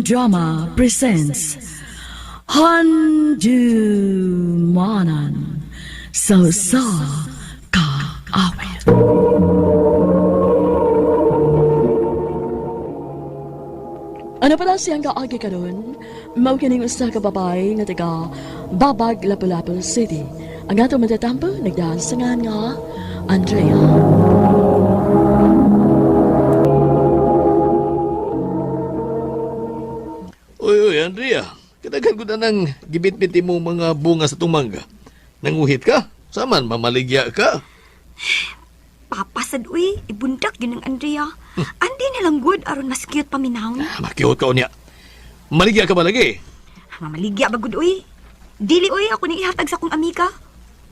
Drama presents Handumanan sa Usa Ka Awit. Ano pala siyang kaagi karon? Mao kining usa ka babae nga taga Babag, Lapu-Lapu City. Ang ato matatampo nagdaan sa ngan nga Andrea. Uy, uy, Andrea. Kadagan ko na ng gibit-bit mo mga bunga sa tumangga. Nanguhit ka? Saman, mamaligya ka. Papasad uy, ibundak yun ang Andrea. Andi na lang good aron mas cute paminaw. Makiot ka unya. Maligya ka ba lagi? Mamaligya ba gud uy? Dili uy, ako ni ihatag sa akong amiga.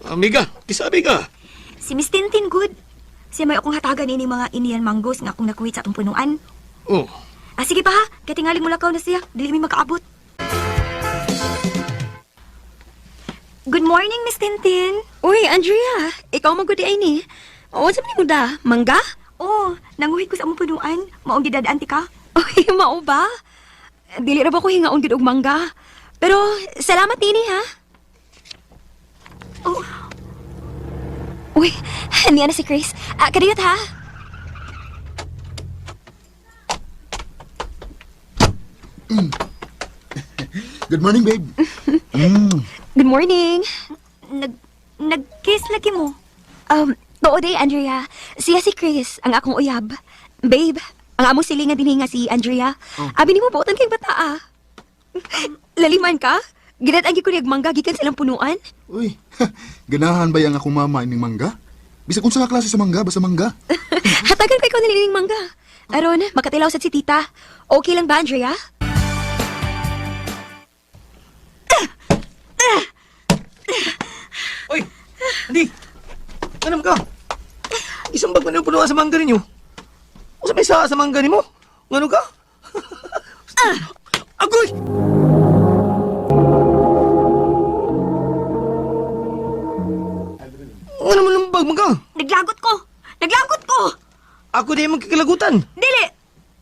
Amiga, kisabi ka. Si Miss Tintin good. Siya may akong hatagan ini mga Indian mangoes nga akong nakuhit sa atong punuan. Oh, Ah, sige pa ha, kay tingaling mulakaw na siya. Dili mi makaabot. Good morning, Miss Tintin. Uy, Andrea, ikaw magudi ay ni. O, sa mo da? Mangga? Oh, nanguhit ko sa among punuan. Maong gidadaan ti ka. Uy, mao ba? Dili ra ba ko hingaon gid og mangga? Pero salamat nini ha. Oh, Uy, niya na si Chris. Ah, kadiyot ha. Good morning, babe. Good morning. nag nag-kiss lagi mo. Tuod day, Andrea. Siya si Chris, ang akong uyab. Babe, ang among silingan dinhi nga si Andrea. Abi nimo buotan kay bata ah. Laliman ka? Gidat-an gyud ko niyag mangga gikan sa ilang punuan. Uy, ganahan ba yang akong mama ining mangga? Bisag unsa ka klase sa mangga, basta mangga. Hatagan ko ikaw nililing mangga. Aron, makatilaw sad si tita. Okay lang ba, Andrea? Uy, Andy. Anam ka? Isang bag man yung punuan sa mangga ninyo. O sa may sa mangga nimo? Ngano ka? Agoy! Ano man ang bag mangga? Naglagot ko. Naglagot ko. Ako di magkikalagutan. Dili,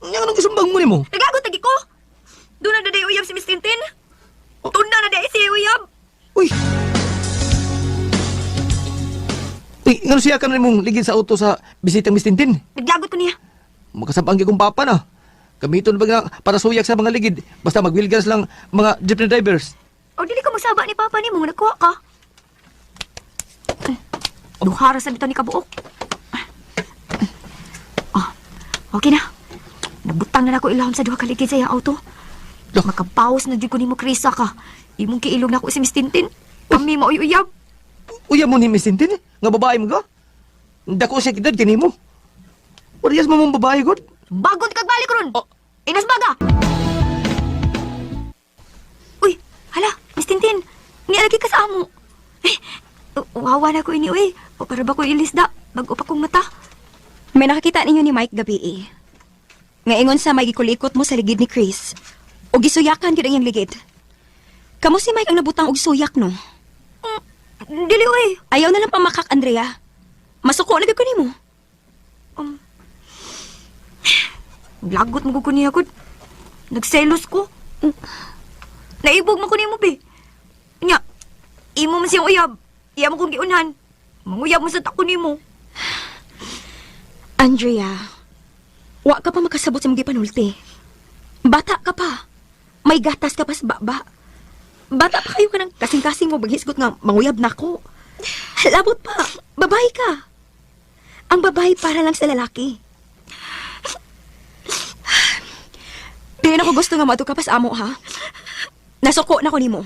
Nga anong isumbang mo nimo? naglagot lagi ko. Doon na daday uyab si Miss Tintin. Doon na daday si uyab. Uy! Uy, ngano siya ka na mong ligid sa auto sa bisitang Miss Tintin? Naglagot ko niya. Makasabang kong papa na. Gamiton ba nga para suyak sa mga ligid? Basta mag-wheelgas lang mga jeepney drivers. O dili ka magsaba ni Papa nimo nga nagkuha ka. Duhara sa bitaw ni kabuok. Oh, okay na. Nabutang na nako ilahom sa duha ka ligid sa iyang auto. Loh. Makapaos na jud ko nimo Krisa ka. Imong kiilog na ako si Miss Tintin. Kami maoy uyab. Uya mo ni Miss Tintin? Nga babae mo ka? Dako siya kidad kanimo. Parehas mo mong babae, god. Bagod kag balik ron. Oh. Inas baga. Uy, hala, Miss Tintin. Nialagi ka sa amo. Eh, wawa na ko ini uy. O para ba ko ilisda? Bago pa kong mata. May nakakita ninyo ni Mike gabi eh. Ngaingon sa may gikulikot mo sa ligid ni Chris. O gisuyakan gyud ang iyang ligid. Kamo si Mike ang nabutang og suyak no. Dili uy. Ayaw na lang pamakak, Andrea. Masuko na gyud ko nimo. Lagot mo ko niya gud. Nagselos ko. Naibog mo ko nimo be. Nya, imo man siyang uyab. Iya mo kong giunhan. Manguyab mo sa tako nimo. Andrea, wa ka pa makasabot sa mga panulti. Bata ka pa. May gatas ka pa sa baba. Bata pa kayo ka ng kasing-kasing mo baghisgot nga manguyab nako. Labot pa. Babae ka. Ang babae para lang sa lalaki. Di na ako gusto nga maadto ka pa sa amo, ha? Nasuko na ko nimo.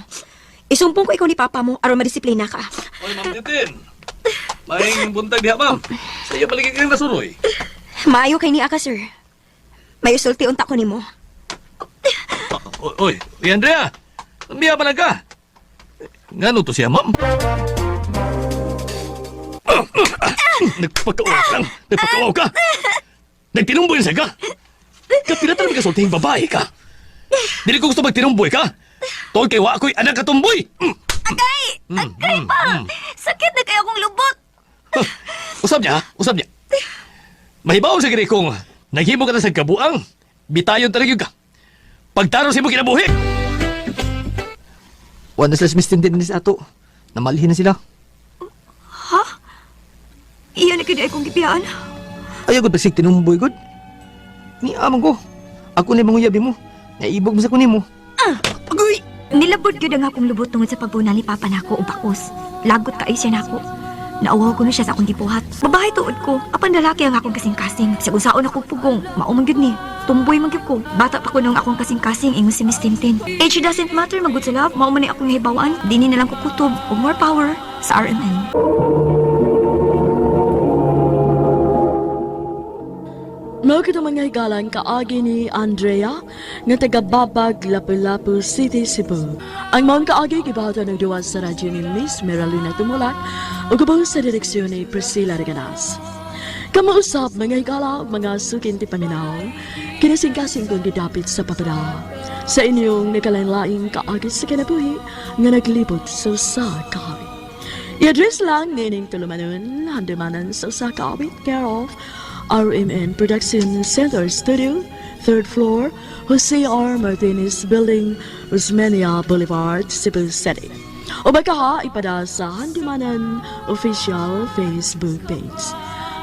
Isumpong ko ikaw ni papa mo aron madisiplina ka. Oy, Ma'am Tintin. Maing buntag diha, ma'am. Sa iyo paligid kang nasuroy. Maayo kay niya ka, sir. May usulti unta ko nimo. Oy, oy, oy, Andrea. Miya pa lang ka. Ngano to siya, ma'am? Nagpagkauwaw ka lang. Nagpagkauwaw ka. Nagtinumboy na siya ka. Kapilatan mo kasultihing babae ka. Dili ko gusto magtinumboy ka. Tol kay wa ako'y anak katumboy. Agay! Agay pa! Sakit na kayo akong lubot. Usab niya, ha? Usab niya. Mahibaw sa giri kung naghimo ka na sa kabuang, bitayon talaga ka. Pagtarong sa imong kinabuhi. Wala na sila sa Miss Tintin sa ato. Namalhin na sila. Iya na kid ay kong gipiyaan. Ayaw gud basig tinumboy gud. Ni amang ko. Ako na manguyabi mo. Naibog mo sa kunin mo. Agoy! Nilabot gyud ang akong lubot tungod sa pagbuna ni Papa nako og bakos. Lagot kaayo siya nako. Nauwaw ko na siya sa akong gibuhat. Babae tuod ko. Apan lalaki ang akong kasing-kasing. Sa unsaon ako pugong, mao man gyud ni. Tumboy man gyud ko. Bata pa ko nung akong kasing-kasing ingon si Miss Tintin. Age doesn't matter magud sa love. Mao man ni akong hibawaan. Dini na lang ko kutob og more power sa RMN. Mao kito mga higalan kaagi ni Andrea nga taga Babag, Lapu-Lapu City, Cebu. Ang maong kaagi gibahatan ng duwa sa radyo ni Miss Meralina Tumulak ug uban sa direksyon ni Priscilla Reganas. Kamausap mga higala ug mga sukin ti paminaw, kinasingkasing kong gidapit sa papada. Sa inyong nakalain-laing kaagi sa kinabuhi nga naglibot sa usa ka awit. I-address lang nining tulumanon, handumanan sa usa ka awit, care of RMN Production Center Studio, third floor, Jose R. Martinez Building, Osmeña Boulevard, Cebu City. O baka ipada sa Handumanan official Facebook page.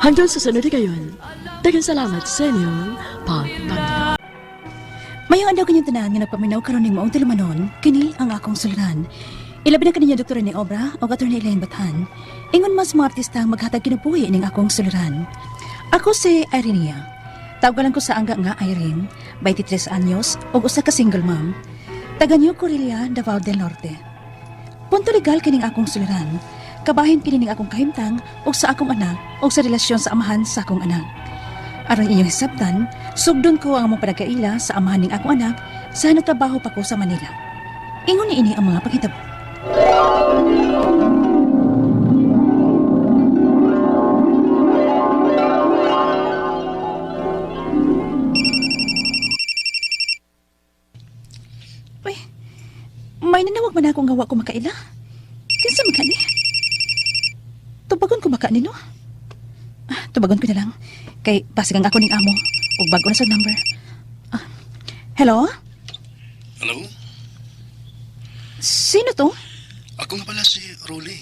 Hanggang sa sunod kayon, daghang salamat sa inyong pagpamilya. Mayong adlaw kanyang tanan nga nagpaminaw karon ning maong tulumanon, kini ang akong suliran. Ilabi na kaninya Dr. Rene Obra o Attorney Elaine Bathan. Ingon mas mga artista ang maghatag kinabuhi ning akong suliran. Ako si Irenea. Tawgalan ko sa angga nga Irene, 23 anyos ug usa ka single mom. Taga New Corelia, Davao del Norte. Punto legal kining akong suliran. Kabahin kini ning akong kahimtang ug sa akong anak ug sa relasyon sa amahan sa akong anak. Aron inyong hisabtan, sugdon ko ang among panagkaila sa amahan ning akong anak sa nagtrabaho pa ko sa Manila. Ingon ni ini ang mga panghitabo. Uy, may nanawag man akong gawa ko makaila. Kinsa man ka ni? Tubagon ko ba ka ni, no? Ah, tubagon ko na lang. Kay basig ang ako ning amo. Ug bago na sa number. Ah, hello? Hello? Sino to? Ako nga pala si Rolly.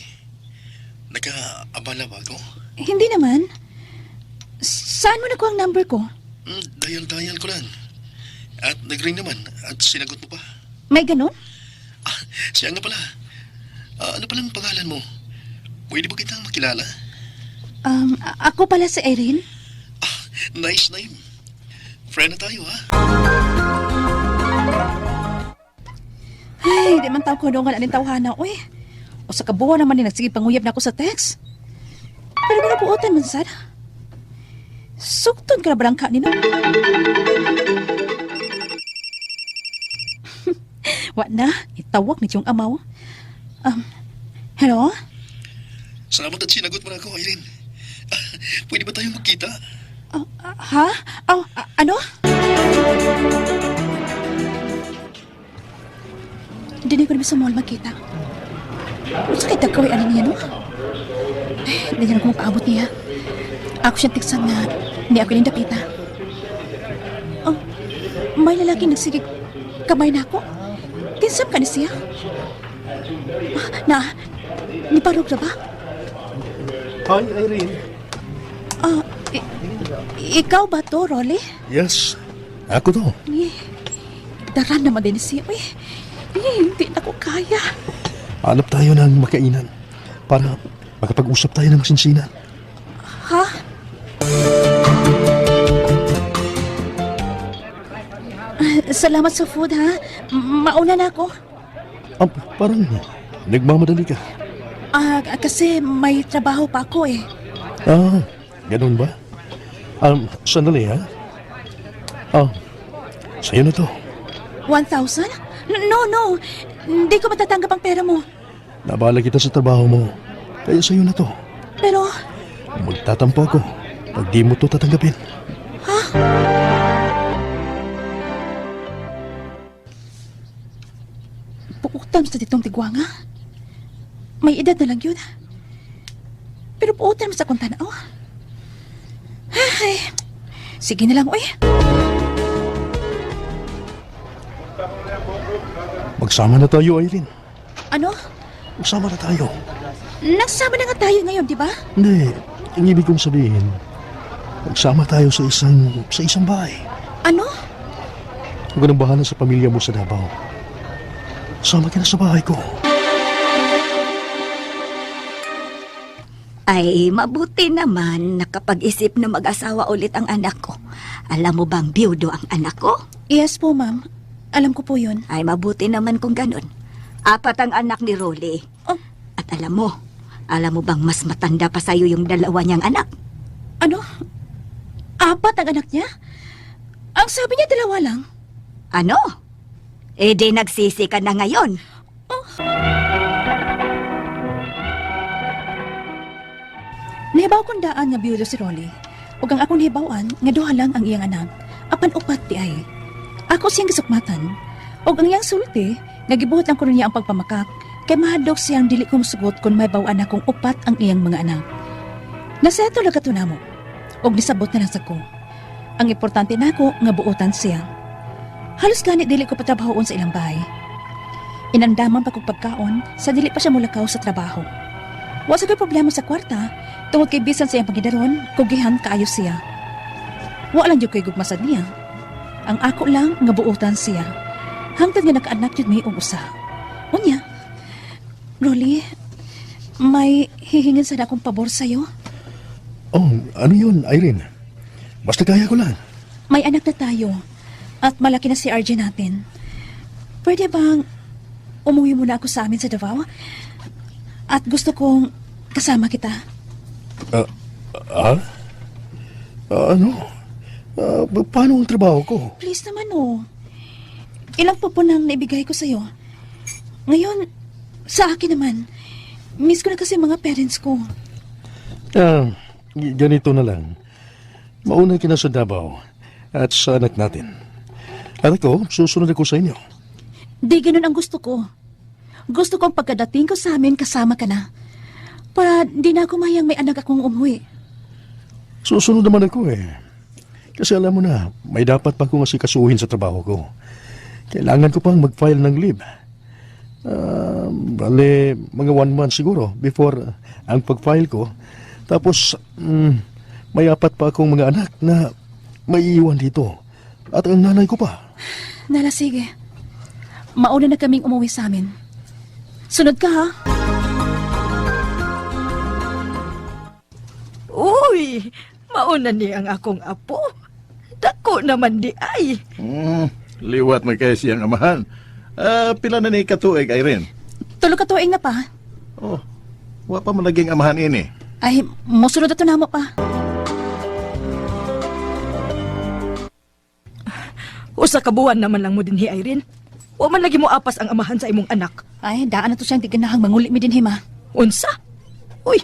Nagka-abala ba ako? Hindi naman. Saan mo nakuha ang number ko? Dial-dial ko lang. At nag-ring naman at sinagot mo pa. May ganun? Ah, siya nga pala. Ah, ano palang pangalan mo? Pwede ba kitang makilala? Ako pala si Irene. Ah, nice name. Friend na tayo, ha? Ay, di man tao ko nga aning tawhana, uy. O sa kabuha naman ni nagsige panguyab na ako sa text. Pero mga buotan man sad. Sukton ka na barangka nino. Wa na, itawag ni yung amaw. Hello? Salamat at sinagot mo na ako, Irene. Ah, pwede ba tayong magkita? Oh, ah, ha? Oh, ah, ano? Hindi ko naman sa mall magkita. Sa kay tagkaway ano niya, no? Eh, hindi niya na ko niya. Ako siyang tiksan nga, hindi ako yung dapita. Oh, may lalaking nagsigig kamay na ako. Kinsam ka ni siya? Ah, na, ni Parog na ba? Hi, Irene. Ah, ikaw ba to, Rolly? Yes, ako to. Eh, daran naman din siya. Uy, eh, hindi na ko kaya. Hanap tayo ng makainan para makapag-usap tayo ng masinsinan. Ha? Salamat sa food, ha? Mauna na ako. Ah, parang nagmamadali ka. Ah, kasi may trabaho pa ako eh. Ah, ganun ba? Sandali ha. Ah, sa'yo na to. 1,000? No, no. Hindi ko matatanggap ang pera mo. Nabala kita sa trabaho mo. Kaya sa'yo na to. Pero, Magtatampo ako pag di mo to tatanggapin. Puutan sa ditong tigwanga. May edad na lang yun. Pero puutan mo sa kong tanaw. Ay, sige na lang, uy. Magsama na tayo, Irene. Ano? Magsama na tayo. Nagsama na nga tayo ngayon, di ba? Hindi, ang ibig kong sabihin, magsama tayo sa isang bahay. Ano? Huwag ka nang bahala sa pamilya mo sa Davao. Sama ka na sa bahay ko. Ay, mabuti naman nakapag-isip na mag-asawa ulit ang anak ko. Alam mo bang biyudo ang anak ko? Yes po, ma'am. Alam ko po yun. Ay, mabuti naman kung ganun. Apat ang anak ni Rolly. Oh. At alam mo bang mas matanda pa sa'yo yung dalawa niyang anak? Ano? Apat ang anak niya? Ang sabi niya dalawa lang. Ano? Eh di nagsisi ka na ngayon. Nahibaw kong daan nga biyudo si Rolly. Ug ang akong nahibawan nga duha lang ang iyang anak. Apan upat di ay. Ako siyang gisukmatan. Ug ang iyang sulti nga gibuhat lang kuno niya ang pagpamakak kay mahadlok siyang dili ko mosugot kung mahibaw-an akong upat ang iyang mga anak. Naseto lang kato namo. Ug nisabot na lang sa ko. Ang importante nako nga buotan siya. Halos gani dili ko patrabahoon sa ilang bahay. Inandaman pa kog pagkaon sa dili pa siya mulakaw sa trabaho. Wa sa ko'y problema sa kwarta, tungod kay bisan sa iyang pangidaron, kugihan kaayo siya. Wa lang jud ko'y gugmasad niya. Ang ako lang nga buotan siya. Hangtod nga nakaanak jud may og usa. Unya, Rolly, may hihingin sana akong pabor sa'yo. Oh, ano yun, Irene? Basta kaya ko lang. May anak na tayo at malaki na si RJ natin. Pwede bang umuwi muna ako sa amin sa Davao? At gusto kong kasama kita. Ah? Ano? Paano ang trabaho ko? Please naman, oh. Ilang po po nang naibigay ko sa'yo. Ngayon, sa akin naman. Miss ko na kasi mga parents ko. Ah, ganito na lang. Mauna ka na sa Davao at sa anak natin. At ako, susunod ako sa inyo. Di ganun ang gusto ko. Gusto kong pagkadating ko sa amin, kasama ka na. Para di na ako mayang may anak akong umuwi. Susunod naman ako eh. Kasi alam mo na, may dapat pa akong asikasuhin sa trabaho ko. Kailangan ko pang mag-file ng leave. Bale, mga 1 month siguro before ang pag-file ko. Tapos, may apat pa akong mga anak na maiiwan dito. At ang nanay ko pa. Nala, sige. Mauna na kaming umuwi sa amin. Sunod ka, ha? Uy, mauna ni ang akong apo. Dako naman di ay. Liwat man kay siyang amahan. Ah, pila na ni katuig, Irene? Tulog ka tuig na pa. Oh, wa pa man naging amahan ini. Ay, musunod na to namo pa. Usa ka buwan naman lang mo dinhi, Irene. Wa man lagi mo apas ang amahan sa imong anak. Ay, daan na to siyang di ganahang manguli mi dinhi, ma. Unsa? Uy,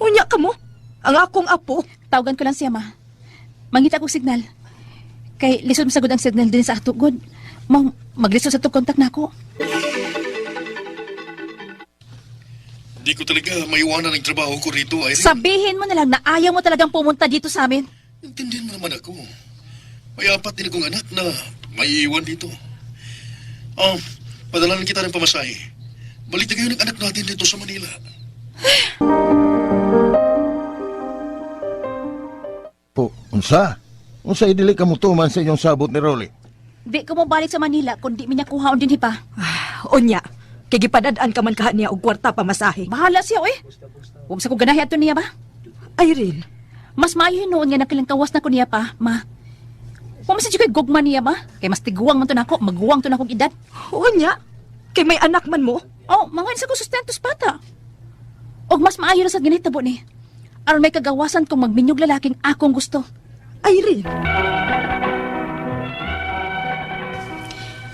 unya ka mo. Ang akong apo. Tawagan ko lang siya, ma. Mangita kog signal. Kay lisod masagod ang signal din sa ato, god. Mang, maglisod sa itong contact nako. Hindi ko talaga maiwanan ang trabaho ko rito, Irene. Sabihin mo na lang na ayaw mo talagang pumunta dito sa amin. Intindihan mo naman ako. May apat din akong anak na maiiwan dito. Oh, padalan kita ng pamasahe. Balik na kayo ng anak natin dito sa Manila. Po, unsa? Unsa idili ka mo tuman sa inyong sabot ni Rolly? Di ko mo balik sa Manila kung di mi niya kuhaon din pa. Unya, kay gipadad-an ka man kaha niya og kwarta pamasahe. Bahala siya, oy. Huwag sa ko ganahi ato niya ba? Irene, Mas maayo hinuon nga nakilang kawas na ko niya pa, ma. Kung mas ko'y gugma niya ba? Kay mas tiguang man to nako, maguwang to nakong edad. unya, kay may anak man mo. Oh, mga sa ko sustentos bata. Og mas maayo na sa ganitabo ni. Aron may kagawasan kung magminyog lalaking akong gusto. Irene,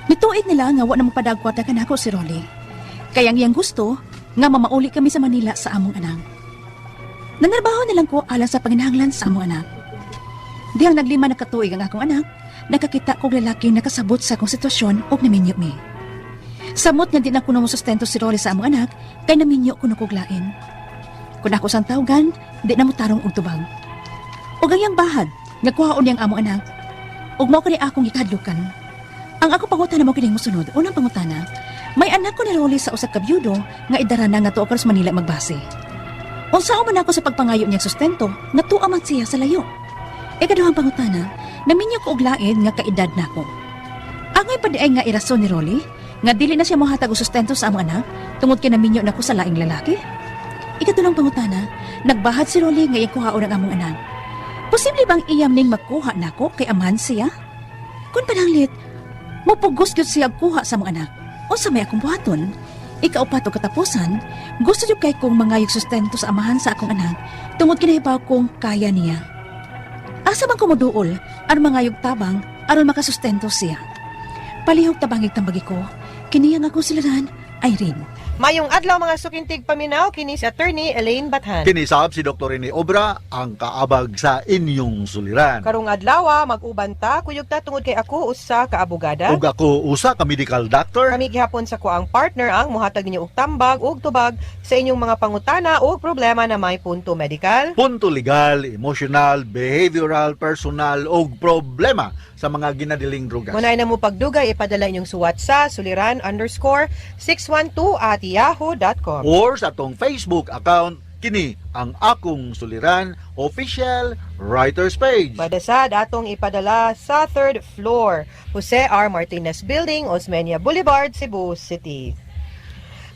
Nituig nila nga wa na mapadagkwata kanako si Rolly. Kaya ang iyang gusto nga mamauli kami sa Manila sa among anak. Nanarbaho na lang ko alang sa panginahanglan sa among anak. Dihang naglima na katuig ang akong anak, nakakita kog lalaking nakasabot sa akong sitwasyon ug naminyo mi. Samot nga di na kuno mo sustento si Rolly sa among anak, kay naminyo kuno kog lain. Kun ako sang tawgan, di na mo tarong og tubag. Ug ang iyang bahad, nga kuhaon niyang among anak. Ug mao kani akong gikadlukan. Ang ako pangutana mo kining mosunod. Unang pangutana, may anak ko ni Rolly sa usa ka byudo nga idara na nga tuo karon sa Manila magbase. Unsaon man ako sa pagpangayo niyang sustento nga tuwa man siya sa layo. Ikaduhang pangutana, naminyo ko og lain nga kaedad nako. Angay pa diay nga irason ni Rolly nga dili na siya mohatag og sustento sa among anak tungod kay naminyo nako sa laing lalaki. Ikatulong pangutana, nagbahad si Rolly nga iyang kuhaon ang among anak. Posible bang iyam ning makuha nako kay amahan siya? Kung pananglit, mupugos gyud siya og kuha sa among anak. Unsa may akong buhaton? Ikaupat og katapusan, gusto jud kay kong mangayog sustento sa amahan sa akong anak tungod kinahibaw kong kaya niya. Asa man ko moduol aron mangayog tabang aron makasustento siya. Palihog tabangig tambagi ko, kini ang akong suliran, Irene. Mayong adlaw mga suking tigpaminaw kini si Attorney Elaine Bathan. Kinisab si Dr. Rene Obra ang kaabag sa inyong suliran. Karong adlaw mag-uban ta kuyog ta tungod kay ako usa ka abogada. Ug ako usa ka medical doctor. Kami gihapon sa kuang partner ang mohatag ninyo og tambag ug tubag sa inyong mga pangutana ug problema na may punto medical, punto legal, emotional, behavioral, personal ug problema sa mga ginadiling drugas. Munay na mo pagdugay, ipadala inyong suwat sa suliran_612@yahoo.com. Or sa atong Facebook account, kini ang Akong Suliran Official Writers Page. Padasad atong ipadala sa third floor, Jose R. Martinez Building, Osmeña Boulevard, Cebu City.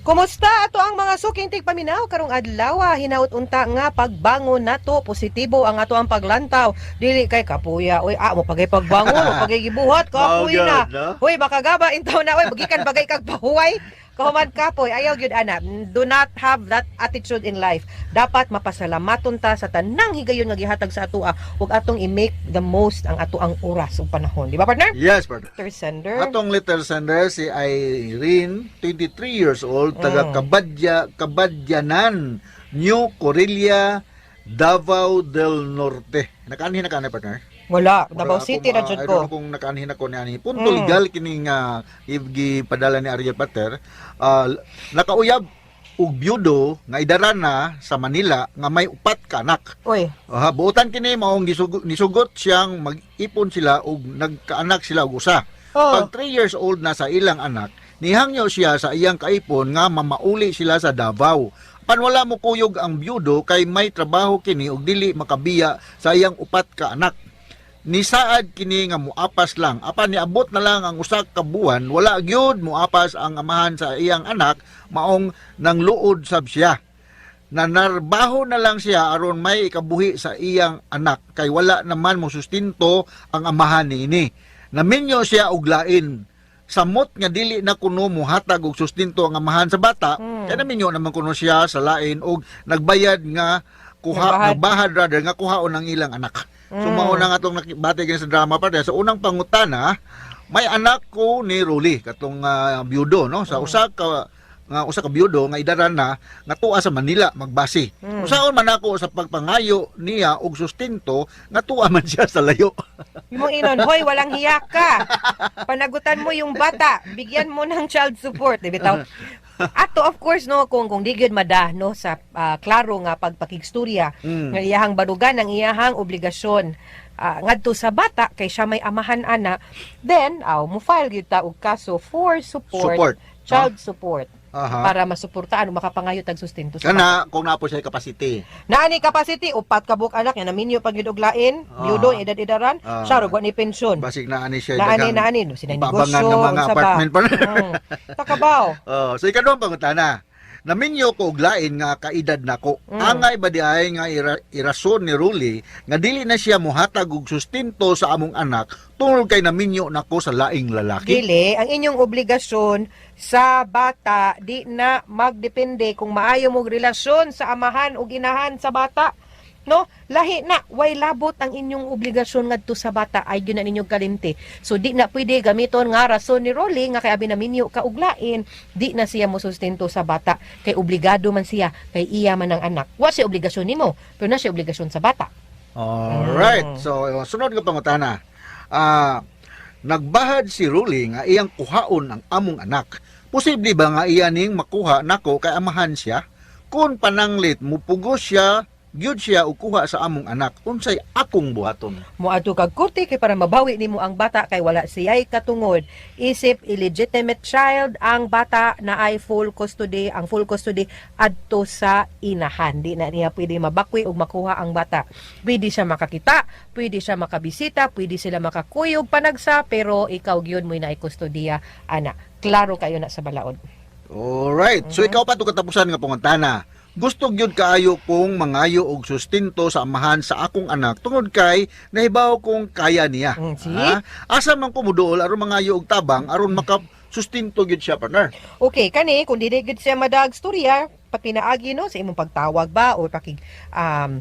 Kumusta ato ang mga suking tigpaminaw karong adlaw? Hinaut unta nga pagbangon nato positibo ang ato ang paglantaw, dili kay kapuya, oy, mo pagay pagbangon mo pagay gibuhat kapuy Oh, na. God, no? Hoy, makagaba intaw na, oy, magikan bagay kag pahuway kahuman kapoy, ayaw gyud ana. Do not have that attitude in life. Dapat mapasalamaton ta sa tanang higayon nga gihatag sa atoa ug atong i-make the most ang ato ang oras ug panahon, di ba, partner? Yes, partner. Letter sender. Atong letter sender si Irene, 23 years old, taga Kabadyanan, New Corelia, Davao del Norte. Nakaanhin na ka na, partner? Wala, Mura Davao ako City na jud I ko. don't know kung nakaanhin ako ni ani. Punto legal kini nga gipadala ni Ariel Pater. Nakauyab og byudo nga idara na sa Manila nga may upat ka anak. Uy. Aha, buotan kini maong nisugot siyang mag-ipon sila og nagkaanak sila og usa. Oh. Pag 3 years old na sa ilang anak, nihangyo siya sa iyang kaipon nga mamauli sila sa Davao. Pan wala mo kuyog ang byudo kay may trabaho kini og dili makabiya sa iyang upat ka anak. Nisaad kini nga muapas lang, apan niabot na lang ang usa ka buwan, wala gyud muapas ang amahan sa iyang anak, maong nangluod sab siya. Nanarbaho na lang siya aron may ikabuhi sa iyang anak kay wala naman mosustinto ang amahan niini. Naminyo siya og lain. Samot nga dili na kuno mohatag og sustinto ang amahan sa bata, kay naminyo naman kuno siya sa lain og nagbayad nga kuha, Nagbahad. nagbahad rather nga kuhaon ang ilang anak. So mao na nga atong nakibati gani sa drama pa. Sa unang pangutana, may anak ko ni Rolly katong byudo, no, sa usa ka nga usa ka byudo nga idaran na nga tuwa sa Manila magbase. Usaon man ako sa pagpangayo niya og sustento nga tuwa man siya sa layo. Yung mong inon, hoy, walang hiya ka. Panagutan mo yung bata, bigyan mo ng child support, di bitaw? Ato, of course, no, kung di gyud mada no sa klaro nga pagpakigstorya nga iyahang barugan ang iyahang obligasyon ngadto sa bata kay siya may amahan ana, then aw mo file gyud ta og kaso for support, Support. child support Aha. para masuportaan o makapangayo tag sustento sa bata. Kana kung naa po siya capacity. Naani capacity upat ka buok anak nga naminyo pag yun og lain, byudo edad-edaran, siya rog wa ni pensyon. Basig naa ni siya Naani daghang naani no sina ipabangan negosyo nga mga unsa ba? apartment pa. Takabaw. Oh, so ikaduhang pangutana. Naminyo ko og lain nga kaedad nako. Angay ba di ay nga irason ni Ruli nga dili na siya mohatag og sustento sa among anak tungod kay naminyo nako sa laing lalaki? Dili, ang inyong obligasyon sa bata di na magdepende kung maayo mong relasyon sa amahan o ginahan sa bata. No? Lahi na, way labot ang inyong obligasyon ngadto sa bata ay gyud na ninyong kalimti. So di na pwede gamiton nga rason ni Rolly nga kay abi naminyo ka og lain, di na siya mosustento sa bata kay obligado man siya kay iya man ang anak. Wa siya obligasyon nimo, pero na siya obligasyon sa bata. Alright. So sunod nga pangutana. Nagbahad si Ruli nga iyang kuhaon ang among anak. Posible ba nga iya ning makuha nako kay amahan siya? Kung pananglit mupugos siya gyud siya og kuha sa among anak. Unsay akong buhaton? Moadto kag korte kay para mabawi nimo ang bata kay wala siya'y katungod. Isip illegitimate child ang bata na ay full custody, ang full custody adto sa inahan. Di na niya pwede mabakwi ug makuha ang bata. Pwede siya makakita, pwede siya makabisita, pwede sila makakuyog panagsa, pero ikaw gyud mo'y naay kustodiya ana. Klaro kayo na sa balaod. Alright. So ikaw pa to katapusan nga pangutana. Gusto gyud kaayo kong mangayo og sustento sa amahan sa akong anak tungod kay nahibaw kong kaya niya. See? Ha? Asa man ko moduol aron mangayo og tabang aron maka sustento gyud siya, partner. Okay, kani kung dili gyud siya madag storya, pinaagi no sa imong pagtawag ba or pakig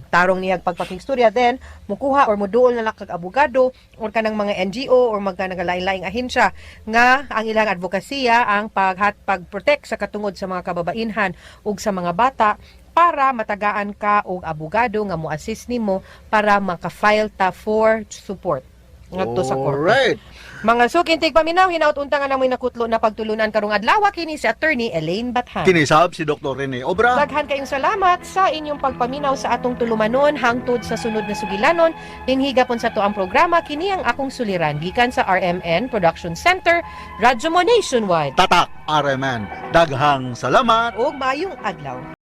tarong niya pagpakigstorya, then mukuha or muduol na lang kag abogado or kanang mga NGO or magka nagalain-laing ahensya nga ang ilang advokasya ang paghat pag-protect sa katungod sa mga kababainhan ug sa mga bata para matagaan ka og abogado nga mo-assist nimo para maka-file ta for support ngadto sa korte. Alright. Mga suking tigpaminaw, hinaut unta nga namoy nakutlo na pagtulunan karong adlaw kini si Attorney Elaine Bathan. Kinisab si Dr. Rene Obra. Daghan kayong salamat sa inyong pagpaminaw sa atong tulumanon hangtod sa sunod na sugilanon. Dinhiga pon sa to ang programa kini ang akong suliran gikan sa RMN Production Center, Radyo Mo Nationwide. Tatak RMN. Daghang salamat. Ug maayong adlaw.